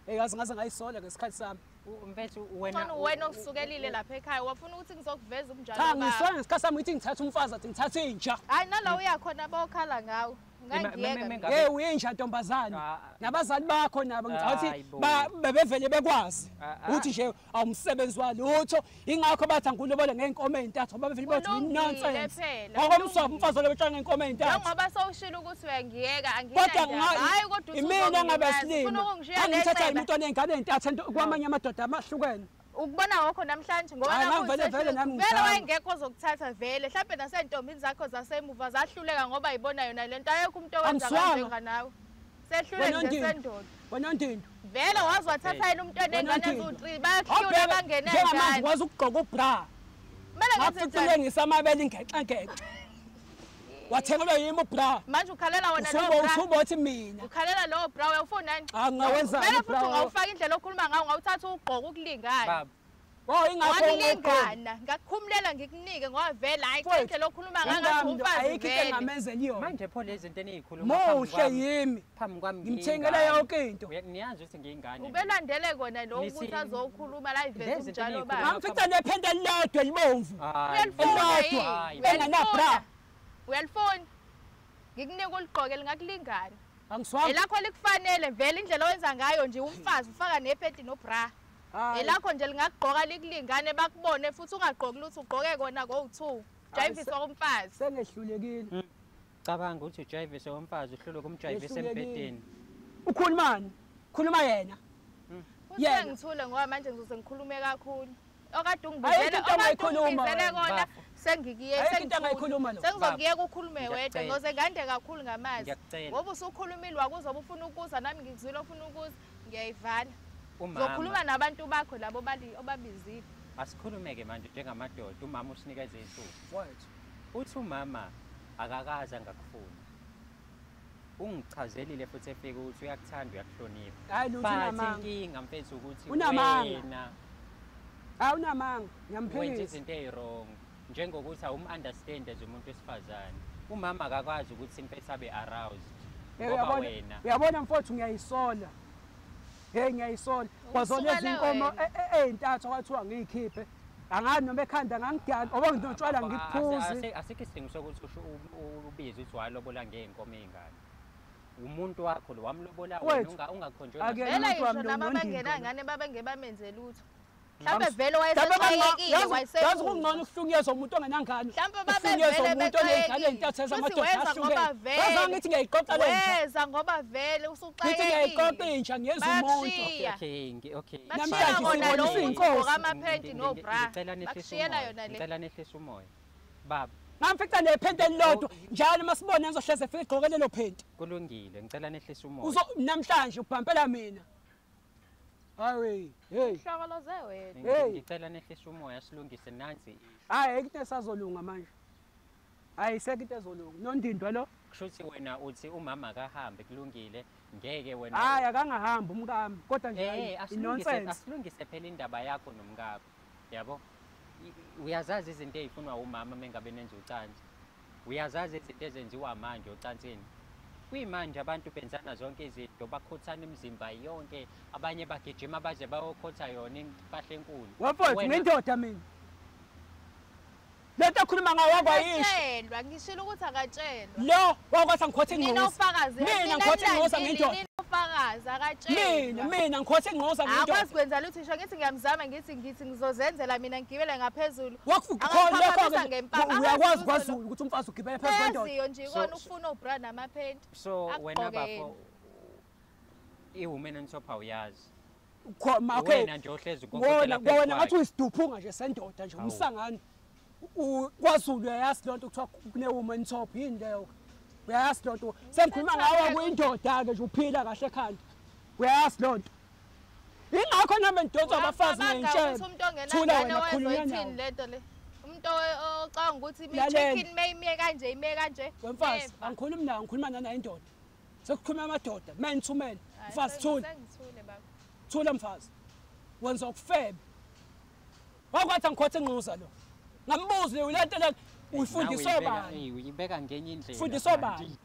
Hey yazi ngaze ngayisola ngesikhathi sami. Mfethu wena wena osukelile lapha ekhaya wafuna ukuthi ngizokuveza ubunjalo bakho. Cha ngisola ngesikhathi sami ngithi ngithatha umfazi athi ngithatha inja. Hayi nala uyakhona bokhala ngawe. Ungangiyeka. Hey uyinja ntombazane. Nabazali bakho nabo ngicabanga ukuthi bebevele bekwazi ukuthi nje awumsebenzi walutho. Ingakho bathi angilobole ngeenkomo ezintathu ngoba bevele bathi nonsense. Ngokomswabo umfazi olobetshwa ngeenkomo ezintathu. Njengoba sowushilo ukuthi uyangiyeka anginandaba. Hayi kodwa imina ngabe silima. Angithatha umuntu onengane ezintathu kwamanye amadoda amahlukene. Ukubona ngokho namhlanje ngoba nakho vele wayengekho ozokuthatha vele mhlawumbe nasentombini zakho zasemuva zahluleka ngoba ibona yona lento ayekho umuntu owenza kanje nawe sehlule nje sendoda wena Ntindo vele wazi wathatha yena umuntu onengane eziwu3 bayahlula bangena njani njengamanje wazi ukugqoka ubra kumele ngenze ngisa amabele ingexa wathengelwa yimi ubra manje ukhalela wona lo bra usubothi mina ukhalela lo bra uyawufuna nani angawenza vele futhi ungawufaka indlela okhuluma ngawo ungawuthatha ugqoka ukulingana. Oh ingakho ngilingana ngakukhumulela ngikunike ngoba vele hayi indlela okhuluma ngayo umfazi ayikho into engamenzela yona manje pho lezi zinto enizikhuluma phambi kwami muhle yimi phambi kwami ngimthengela yonke into niyazi ukuthi ngiyingane ubelandele kona lo ukuthi azokhuluma la iveze umjalo baba ngamfica nephente elilodwa elibomvu uyalifuna enganabra uyalifuna ngikunika uligqoke lingakulingana angiswami elakho likufanele vele indlela owenza ngayo nje umfazi ufaka nephenti nobra elakho nje lingakugqoka likulingane bakubone futhi ungagqoki lutho ugqoke kona go2 jayivisa komfazi sengehlulekile cabanga ukuthi ujayivise komfazi uhlulwe kumjayivisa embhedeni ukhulumani khuluma yena yena ngithule ngoba manje ngizoze ngikhulume kakhulu okade ungibizele ongibizele kona sengikiye sengizokuyeka ukhulume wedwa ngizoze ngande kakhulu ngamazwi ngoba usukhulumile wakuzoba ufuna ukuza nami ngikuzwile ufuna ukuza ngiyayivala uzokhuluma nabantu bakho labo obabizile. Asikhulumeke manje njengamadoda umama usinikeze ithuba. Uthi umama akakaze angakufuni. Ungichazelile futhi efika ukuthi uyakuthanda uyakuhlonipha. Hayi lutho unamanga. Inkinga mfethu ukuthi wena hayi unamanga ngiyamphikisa. Wenza izinto eziwrong njengokuthi awum-understand as umuntu wesifazane. Umama akakwazi ukuthi mfethu abe aroused ngoba wena. Uyabona mfowethu ngiyayisola. Hey ngiyayisola kwazona izinkomo ezintathu kwathiwa ngiyikhiphe angani noma ekhanda ngangidala oba nginotshwala ngikuphuzi asikho isidingo sokuthi usho ubize uthi walobola ngeenkomo ezingane umuntu wakho lo wamlobola wena ungakhonjwa vele ngisho nabo abangenangane babengebamenze lutho mhlawumbe vele wayesexakekile wayeseyazi kungcono ukuhlukunyezwa umuntu ongenangane mhlawumbe babevele umuntu onezingane ezintathu ezamadoda ahlukene yazi ngithi ngiyayiqoqa le nja weza ngoba vele usuxakekile ngithi ngiyayiqoqa inja ngiyeza umuntu okay namhlanje sibonisa inkosi amaphenti no bra bakushiyela yona le ngicela nehlise umoya baba ngamfica nephenti elilodwa njalo masibona ngizohleze efika igqoke lelo phenti kulungile ngicela nehlise umoya uzo namhlanje ubhampela mina hayi hey hlokoloze wena ngicela nehlise umoya silungise nansi hayi into esazolunga manje hayi sekho into ezolunga nondindwa lo kusho ukuthi wena uthi umama akahambe kulungile ngeke wena hayi akangahambi umkami kodwa nje nonsense asilungise phela indaba yakho nomkakho yabo uyazazi izinto ezifunwa umama mengabe nenza ucansi uyazazi izinto ezenziwa manje ocansini kuyimanje abantu benzana zonke izinto bakhothana imizimba yonke abanye bagijima baze bayokhotha yona impahla enkulu wafowethu ngendoda mina lento ekhuluma ngawo wakwayisho ngishilo ukuthi akatshelwa lo wakwathi angikhothe ingqoza mina ngikhothe ingqoza ngendoda ufakazi akatshelwa mina ngikhothe ingqoza ngendoda akwazi kwenza lutho ngisho ngithi ngiyamzama ngithi ngizozenzela mina ngigibele ngaphezulu uyakwazi kwaZulu ukuthi umfazi ugibele phezulu kwendoda yaziyo nje ikona ukufuna obra namaphenti so wena bafo i-woman on top awuyazi okay wena nje ohlezi ukokotela wena ngathi uyisiduphunga nje sendoda nje umsangano kwaZulu uyayazi lonto kuthiwa kune-woman top yini leyo uyayazi lonto sengikhuluma ngawe kuyindoda-ke nje uphila kahle ekhanda uyayazi lonto ingakho nami ngidonswa abafazi ngey'ntshebe thula wena khulunywa nawo umuntu ocabanga ukuthi imi-check-in mayime kanje ime kanje wemfazi angikhulumi nayo ngikhuluma nanayo indoda sekukhuluma amadoda man to man mfazi thula thula mfazi wenza ukufebe wakwathi angikhothe ingquza lo ngambuza le lento le uyifundiswa bani uyibeka ngenye indlela ufundiswa bani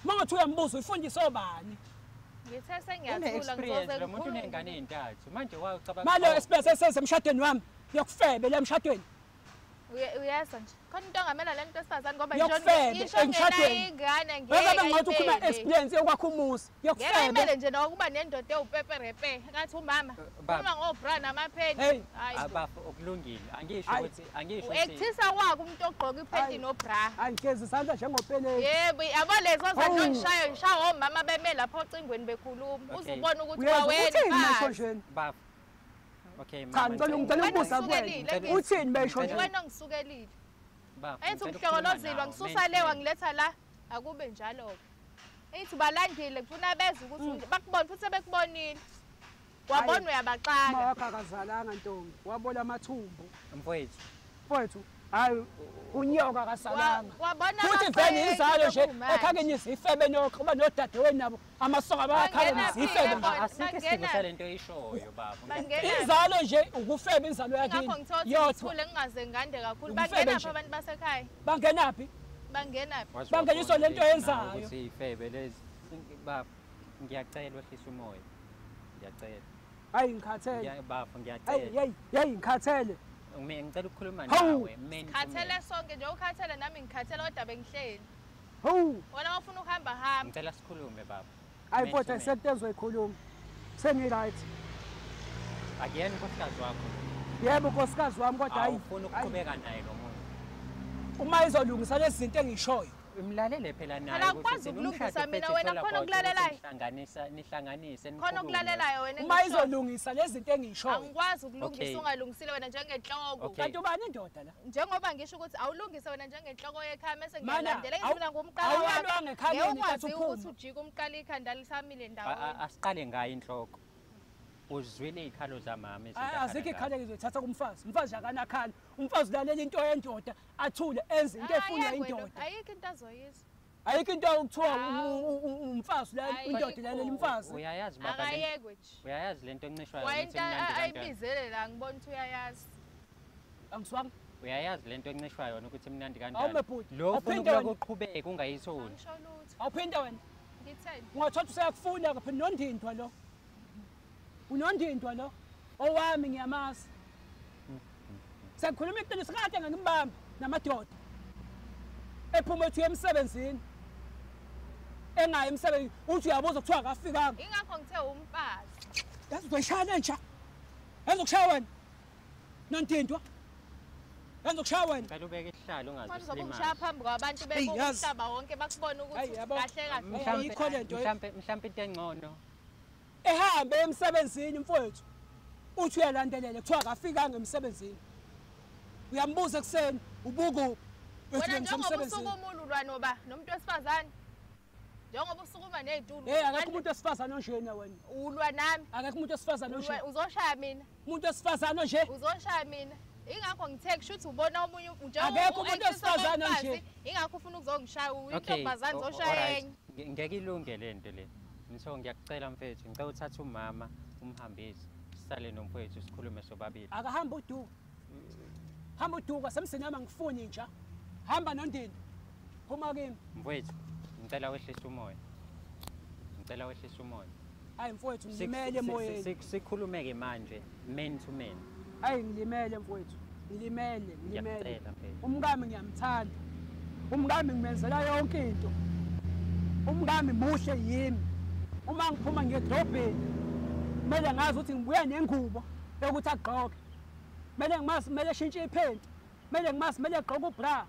mangathi uyambuza uyifundiswa bani ngithe sengiyathula ngizoze lo muntu unengane ezintathu manje wacabanga malo experience esemshadweni wami yokufebe le emshadweni Uyezwa nje. Khona into ongamela le nto esifazane ngoba ngisho ingane ngeke. Bese ngathi ukhuluma experience yokwakha umuzi. Yokufebe. Ngeke nje nokuba nendoda ewupeperepe ngathi umama. Uma ngobra namaphenti. Hayi abafo okulungile. Angisho ukuthi Ekuthisa kwakho umuntu ogqoka iphenti nobra. Angigezi isandla njengopeleni. Yebo, yabo lezo zandla ongishayo ngishawa omama beme lapho ocingweni bekhuluma. Uzubona ukuthi wawena. Bafo. Okay, mama. Cha, ngicela ukubuza kuwena. Uthini besho nje? Wena ngisukelile. Baba. Ethi umhlokolozilwa ngisusa le wangiletha la, akube njalo ke. Ethi balandile kufuna beze ukuthi bakubone futhi sebekubonile. Wabona uyabaxaka. Mama wakho akazalanga ntombi, wabola amathumbu. Mfowethu. Mfowethu, hayi unyoka akasalanga. Wabona futhi vele inzalo nje ekhakeni izifebe nokuba nodadewenu nabo amasoka bayakhala nezifebe nje. Asikho isidingo salento oyishoyo baba. Inzalo nje ukufeba inzalo yakini. Ngakho ngithola ukuthi ngingaze ngande kakhulu. Bangenaphi abantu basekhaya? Bangenaphi? Bangenaphi? Bangeniswa lento oyenzayo. Ukuthi ifebe lezi baba ngiyacela wehlisa umoya. Ngiyacela. Hayi ngikhathele. Baba ngiyacela. Hey hey ngikhathele. Ngicela ukukhuluma nawe men. Khathele sonke nje ukhathele nami ngikhathele kodwa bengihleli. Hawu. Wena ufuna ukuhamba hamba. Ngicela sikhulume baba. Hayi kodwa sekutezwe ikhuluma. Sengi right. Akuyena unkosikazi wakho. Yebo unkosikazi wami kodwa hayi ufuna ukuqhubeka naye lo muntu. Uma izolungisa lezi zinto engishoyo. Umlalele phela naye ukuthi akwazi ukulungisa mina wena khona okulalelayo. Hlanganisa nihlanganise nikhulume. Khona okulalelayo wena. Uma izolungisa lezi zinto engishoyo. Angikwazi ukulungisa ungalungisile wena njengenhloko. Kanti ubani indoda la? Njengoba ngisho ukuthi awulungise wena njengenhloko yekhaya mase ngiyalandela ngifuna ngumqala wakho. Awulwanga ekhaleni kathi uphuma. Ukuthi ujike umqala ikhanda lisamile ndawonye. Asiqale ngayo inhloko. Uzwile izikhalo zamama izinto. Azikho izikhalo engizothatha kumfazi. Umfazi akanakhala. Umfazi ulalela into yendoda, athule enze into efunwa indoda. Ayikho into azoyizwa. Ayikho into okuthiwa umfazi la indoda ilalela umfazi. Uyayazi baba le. Uyayazi lento encishwayo ukuthi mnandi kanjani. Ayibizele la ngibona ukuthi uyayazi. Angiswanga. Uyayazi lento encishwayo yona ukuthi mnandi kanjani. Lo ufuna ukuqhubeka ungayitholi. Awuphinde wena. Ngitheni? Ungathatha useyakufuna phela nondindwa lo. Unondindwa lo owami ngiyamazi. Sengikhuluma iqiniso kade ngimbamba namadoda. Ephuma ethi emsebenzini. Engayi emsebenzini uthi uyabuza kuthiwa akafikanga. Ingakho ngithe umfazi. Yazi uzoyishaya nje. Yazi ukushaya wena. Nondindwa. Yazi ukushaya wena. Ngicela ubeke isihlalo ungaze usilima. Uzokushaya phambi kwabantu bekumhlaba wonke bakubone ukuthi kahle kahle. Ayikho lento. Mhlambe into engcono. Ehambe emsebenzini mfowethu uthi uyalandelela kuthiwa akafikanga emsebenzini. Uyambuza ekuseni ubuku wena njengoba usukuma ulwa noba nomuntu wesifazane njengoba usukuma nezitulo. Hey akekho umuntu wesifazane onjena wena. Ulwa nami. Akekho umuntu wesifazane onje. Uzoshaya mina. Umuntu wesifazane onje. Uzoshaya mina. Ingakho ngithe kusho ukuthi ubona omunye njengoba akekho umuntu wesifazane onje. Ingakho ufuna ukuzongishaya uyintombazane uzoshaya enye. Ngeke ilunge lento le. Mtho ngiyakucela mfethu ngicela uthathe umama umhambise sisale nomfethu sikhulume sobabili. Akahamba uduka. Hamba uduka semsini yami angifuni nje. Hamba nondini. Phuma kimi. Mfethu ngicela wehlise umoya. Ngicela wehlise umoya. Hayi mfowethu ngilimele emoyeni. Sikhulume ke manje man to man. Hayi ngilimele mfowethu. Ngilimele, ngilimele. Umkami ngiyamthanda. Umkami ngimenzela yonke into. Umkami muhle yimi. Uma ngiphuma ngiyedrobheni kumele ngazi ukuthi ngibuya nengubo yokuthi agqoke. Kumele ngimazi kumele eshintshe iphenti. Kumele ngimazi kumele agqoke ubra.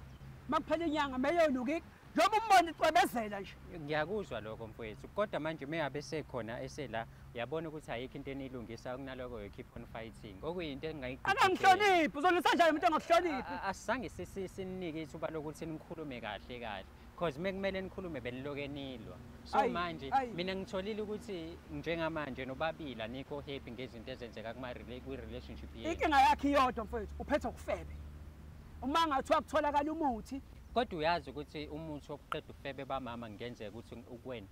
Makuphela inyanga kumele yoluke. Njengoba umbona icwebezela nje. Ngiyakuzwa lokho mfowethu kodwa manje meyabe sekhona esela uyabona ukuthi ayikho into enilungisa kunaloko you keep on fighting. Okuyinto engayiqondi. Akangihloniphi, uzolungisa njani umuntu engakuhloniphi? Asizange sinike ithuba lokuthi nikhulume kahle kahle. Because mekumele nikhulume beniloke nilwa. So manje mina ngitholile ukuthi njengamanje nobabili anikho happy ngezinto ezenzeka kuma relationship yenu. Inkinga yakhe iyodwa mfowethu, uphethe ukufebe. Uma ngathiwa kutholakala umuthi. Kodwa uyazi ukuthi umuthi wokuqeda ufebe bamama kungenzeka ukuthi ukwena.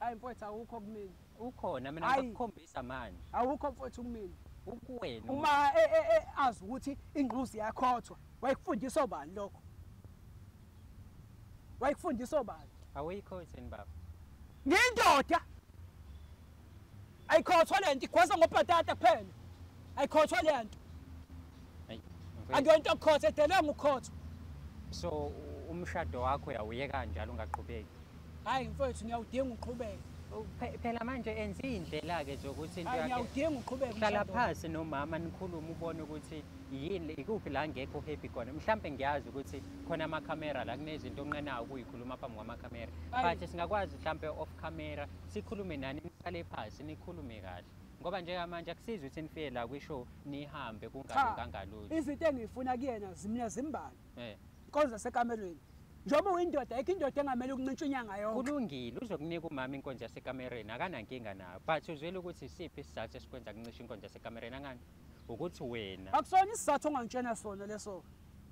Hayi mfowethu awukho kumina. Ukhona mina ngikukhombisa manje. Awukho mfowethu kumina. Ukuwena. Uma azi ukuthi ingquzi yakhothwa, wayekufundisa obani lokho? Wayekufundisa obani? Awuyikhotheni baba. Ngiyindoda. Ayikhothwa lento igwaza ngobhatata kuphela. Ayikhothwa lento. Hayi Akuyonto yokukhotha, edelwe ngukhotha. So umshado wakho uyawuyeka kanjalo ungaqhubeki? Hayi mfowethu, ngiyawudinga uqhubeke. Phela manje enza iy'ndlela-ke zokuthi into yakhe ngiyawudinga uqhubeke. Hlala phansi nomama nikhulume, ubone ukuthi yini, ikuphi la ngekho happy khona. Mhlampe ngiyazi ukuthi khona amakhamera la, kunezinto onqenayo ukuyikhuluma phambi kwamakhamera, but singakwazi mhlampe off camera sikhulume nani, nihlale phansi nikhulume kahle, ngoba njengamanje akusizi ukuthi nifike la kwi-show nihambe kungalunganga lutho. Izinto engiyifuna kuyena zimina zimbali. Inkonzo yasekamerweni. Njengoba uyindoda, ayikho indoda engamele ukuncintsha inyanga yonke. Kulungile, uzokunika umama inkonzo yasekamereni, akanankinga nayo. But uzwele ukuthi isiphi isizathu esikwenza kuncisha inkonzo yasekamereni angani? Ukuthi wena. Akusona isizathu ongangitshena sona leso.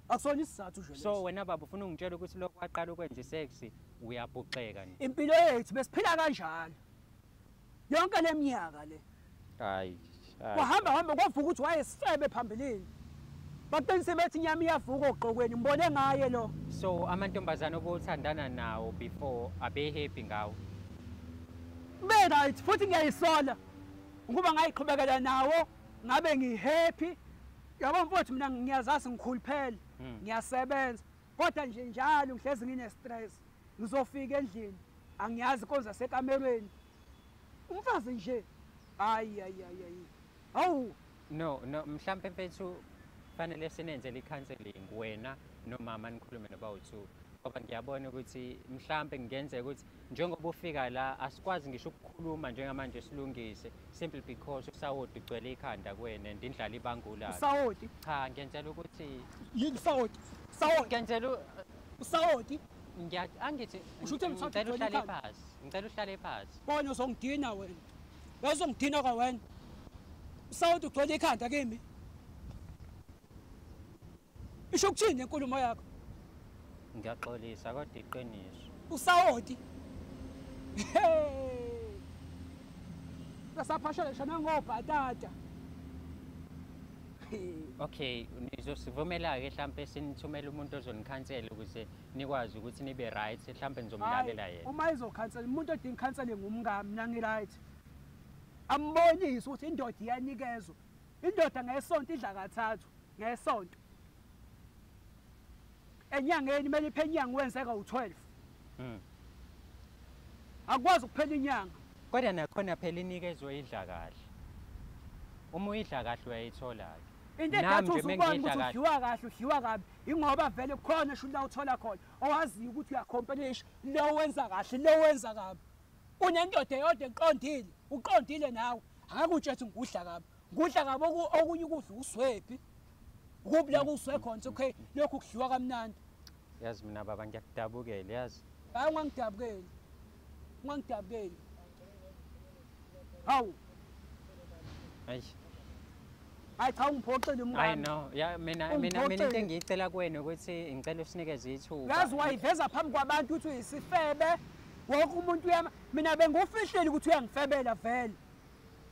Akusona isizathu nje leso. So wena baba ufuna ungitshela ukuthi lokhu waqala ukwenza isex uyabhuxeka nje. Impilo yethu besiphila kanjalo. Yonke leminyaka le. Hayi. Wahamba hamba kwavuka ukuthi wayesifebe phambilini. Baqinise bethi inyama iyavuka ogqokweni, ngibone ngaye lo. So amantombazane obuthandana nawo before abe happy ngawo? Be right, futhi ngiyayisola ukuba ngayiqhubekela nawo ngabe ngihappy. Yabo mfowethu, mina ngiyazazi ngikhuluphele, ngiyasebenza, kodwa nje njalo ngihlezi ngine stress. Ngizofika endlini angiyazi inkonzo yasekamerweni. Umfazi nje hayi hayi hayi. Hawu. No no, mhlampe mfethu fanele sinenzele i-counseling wena nomama nikhulume nobawu-two, ngoba ngiyabona ukuthi mhlampe kungenzeka ukuthi njengoba ufika la asikwazi ngisho ukukhuluma njengamanje silungise, simply because usawoti ugcwele ikhanda kuwena and indlala ibangula. Usawoti? Cha, ngenzela ukuthi yini usawoti? Usawoti ngenzela usawoti. Angithi ngicela uhlale phansi, ngicela uhlale phansi. Bona uzongidina wena, uzongidina kwa wena. Usawoti ugcwele ikhanda kimi. Isho ukuthini inkulumo yakho? Ngiyaxolisa kodwa iqiniso. Usawoti. Lasaphashela shana ngobhatata. Okay, nizosivumela-ke mhlampe sinithumele umuntu ozonikhansela ukuze nikwazi ukuthi nibe right, mhlampe nizomlalela yena. Uma izokhansela, umuntu odinga ikhansela ngumngami, mina ngi-right. Ambonise ukuthi indoda iyanikezwa. Indoda ngesonto idla kathathu, ngesonto. Enyangeni kumele iphe inyanga wenzeka u-12. Akwazi ukuphela inyanga. Kodwa nakhona phela inikezwe idla kahle. Uma uyidla kahle uyayithola-ke. Into edatha uzubona ukuthi udliwa kahle, udliwa kabi, ingoba vele kukhona sho la uthola khona owaziyo ukuthi uyakhompelisha, lo wenza kahle, lo wenza kabi. Unendoda eyodwa eqondile, uqondile nawe. Akakutshela ukuthi ngudla kabi. Ngudla kabi okunye ukudla uswephi. Ukuphi la kuswe khona, okay, lokhu kudliwa kamnandi. Yazi mina baba ngiyakudabukela, yazi. Hayi ungangidabukeli. Ungangidabukeli. Hawu. Hayi. Hayi cha ungiphoxile umngani. Hayi no, ya mina into engiyicela kuwena ukuthi ngicela usinikeze ithuba. Yazi wayiveza phambi kwabantu ukuthi uyisifebe. Wonke umuntu uyama, mina bengufihlile ukuthi uyangifebela vele.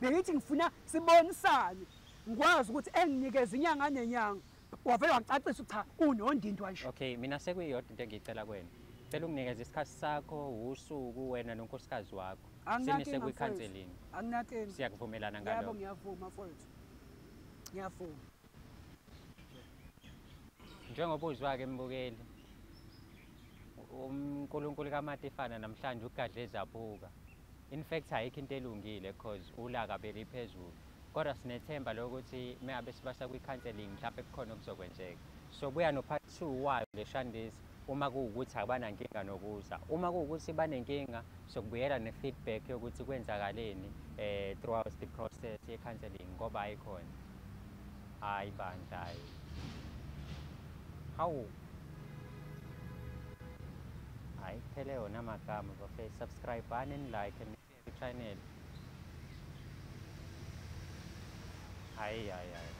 Bengithi ngifuna sibonisane. Ngikwazi ukuthi enginikeze inyanga nenyanga. Wavele wacacisa cha unondindwa nje. Okay, mina sekuyiyodwa into engiyicela kuwena. Cela unginikeze isikhathi sakho, usuku wena nonkosikazi wakho. Sinise kwi-counseling. Anginakinga. Siyakuvumelana ngalokho. Yebo ngiyavuma mfowethu. Ngiyavuma. Njengoba uzwa-ke mbukeli, uNkulunkulu kaMatifana namhlanje ugadle ezaphuka. In fact ayikho into elungile because ulaka beliphezulu. Kodwa sinethemba lokuthi mengabe sibasa kwi-counseling mhlawumbe kukhona okuzokwenzeka. So buya no-part 2 wayo le Shandisi uma kuwukuthi abanankinga nokuza. Uma kuwukuthi banenkinga sokubuyela ne-feedback yokuthi kwenzakaleni throughout the process ye-counseling ngoba ayikhona. Hayi bandla hayi. Hawu. Hayi kuphele yona amagama bafethu. Subscribe and like and share the channel. Hayi hayi hayi.